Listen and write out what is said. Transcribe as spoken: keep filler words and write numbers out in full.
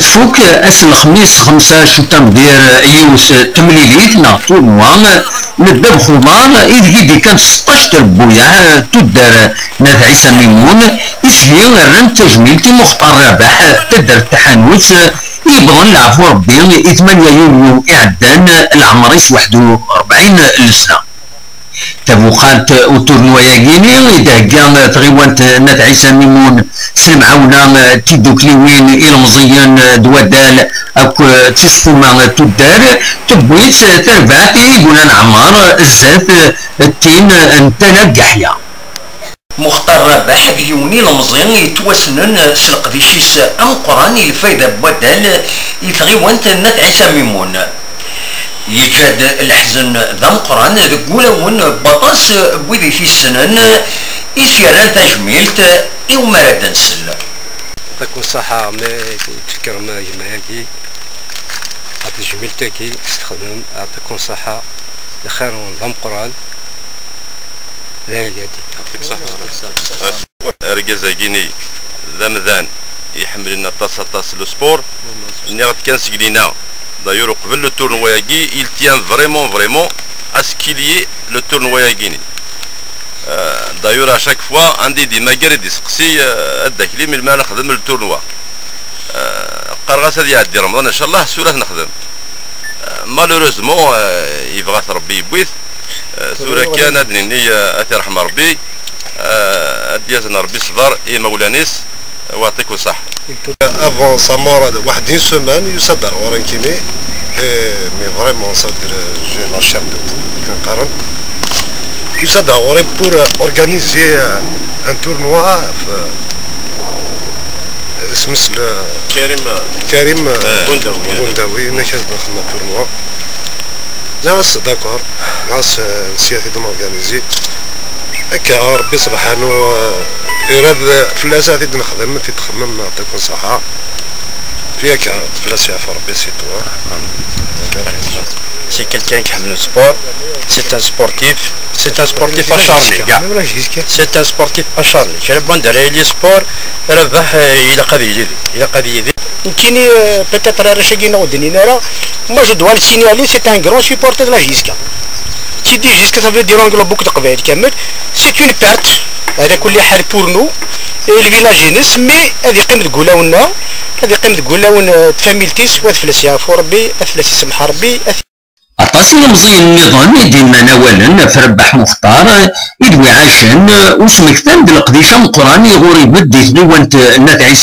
Tfuk ass n lexmis xemsa september yiwet temlilit neɣ tournoi n ddabex uḍar ideg i d-ikkan seṭṭac trebbuyaɛ tuddar n At Ɛisa Mimun, isli rrant tajmilt i Muxtar Rabaḥ, taddart Taḥanut, i yewwḍen leɛfu Rebbi i tmanya yunyu iɛeddan, leɛmer-is waḥed u rebɛin n lesna. Tabuqalt n uturnuwa-yagini i d-thegga tɣiwant n At Ɛisa Mimun s lemɛawna n tiddukliwin ilemẓiyen d waddal akked tiseqquma n tuddar, tewwi-tt terbaɛt i Gula Leɛmer zdat n tin n Tala Gaḥya. Muxtar Rabaḥ d yiwen ilemẓi yettwassnen s leqdic-is ameqqran i lfayda n waddal i tɣiwant n At Ɛisa Mimun. Yeǧǧa-d leḥzen d ameqqran deg wulawen n waṭas n wid i t-issnen, i s-yerran tajmilt i wumi ara d-nsel. Yɛṭik ṣṣeḥḥa mi tfekrem gma-agi ɣef tejmilt-agi i s-texdem, yɛṭik ṣṣeḥḥa, lxir-nwen d ameqqran. D ayagi. Argaz-agi-ni d amdan iḥemmlen aṭas, aṭas le sport. Nniɣ-d kan seg lina. D'ailleurs, uqbel le tournoi-agi, il tient vraiment, vraiment à ce qu'il y ait le tournoi-agi-ni. Euh, d'ailleurs, à chaque fois, anda i d-imagar i d-iseqsi, euh, ad d-akli melmi ara nexdem le tournoi. Euh, qqareɣ-as ad iɛeddi Remḍan, inchallah, tura ad t-nexdem. Euh, malheureusement, euh, yebɣa-t Rebbi, yewwi-t. Euh, tura kan ad nini, euh, ad t-irḥem Rebbi. Euh, ad d-yazen Rebbi ṣṣber i imawlan-is, wa yɛṭikum ṣṣeḥḥa. Avant sa mort, واحد une semaine, yusa-d ar ɣur-i nekkini. Et, mais vraiment, ça veut dire, j'ai la chair de poule, akken qqaren. Yusa-d ar ɣur-i pour, euh, organiser, euh, un tournoi, euh, isem-is le Karim, euh, Karim, euh, Bundawi. Bundawi, nekk ad nexdem tournoi. Nniɣ-as d'accord, nniɣ-as, euh, nesya-t-id organiser. Akka, Rebbi subḥanu, euh, irad fell-as ad t-id-nexdem, t-id-txemmem, yɛṭikum ṣṣeḥḥa. Puis akka, fell-as yeɛfu Rebbi, c'est tout, hein. C'est quelqu'un qui aime le sport, c'est un sportif, c'est un sportif acharné, gars. C'est un sportif acharné. Kra n wanda ara yili sport, Rabaḥ, eh, ilaq ad yili, ilaq ad yili. Nekkini, euh, peut-être arrac-agi neɣ ur d-nnin ara, moi je dois le signaler, c'est un grand supporter de la J S K. Qui dit J S K, ça veut dire en gros beaucoup de Qbayel kamel. C'est une perte. Hada kulli ḥal pour nous et le village-ines, mais ad yeqqim deg wulawen-nneɣ, ad yeqqim deg wulawen, euh, n tfamilt-is, wa ad fell-as yeɛfu Rebbi, ad fell-as isemmeḥ Rebbi, ad Aṭas n yimẓiyen nniḍen i d-yennan awalen ɣef Rebbaḥ Muxtar, i d wi ɛacen, u smektan-d leqdic ameqqran i ɣur ibedd di tɣiwant n At Ɛisa